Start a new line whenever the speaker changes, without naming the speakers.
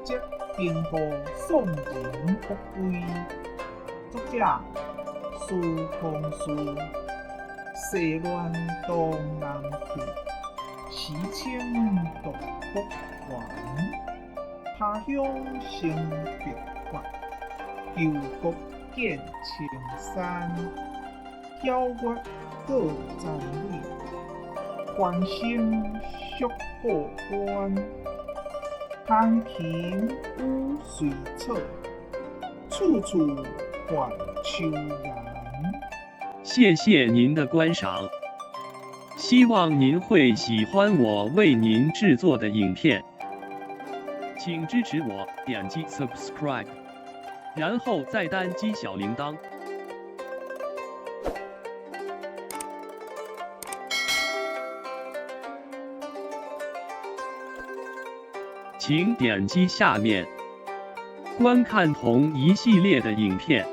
則兵部宋人福威。作者司空曙。世乱东南去，时清独北还。他乡生白发，旧国见青山。晓月过残垒，繁星烁过关。弹琴雨随草，处处泛秋颜。
谢谢您的观赏，希望您会喜欢我为您制作的影片，请支持我点击 subscribe，然后再单击小铃铛。请点击下面观看同一系列的影片。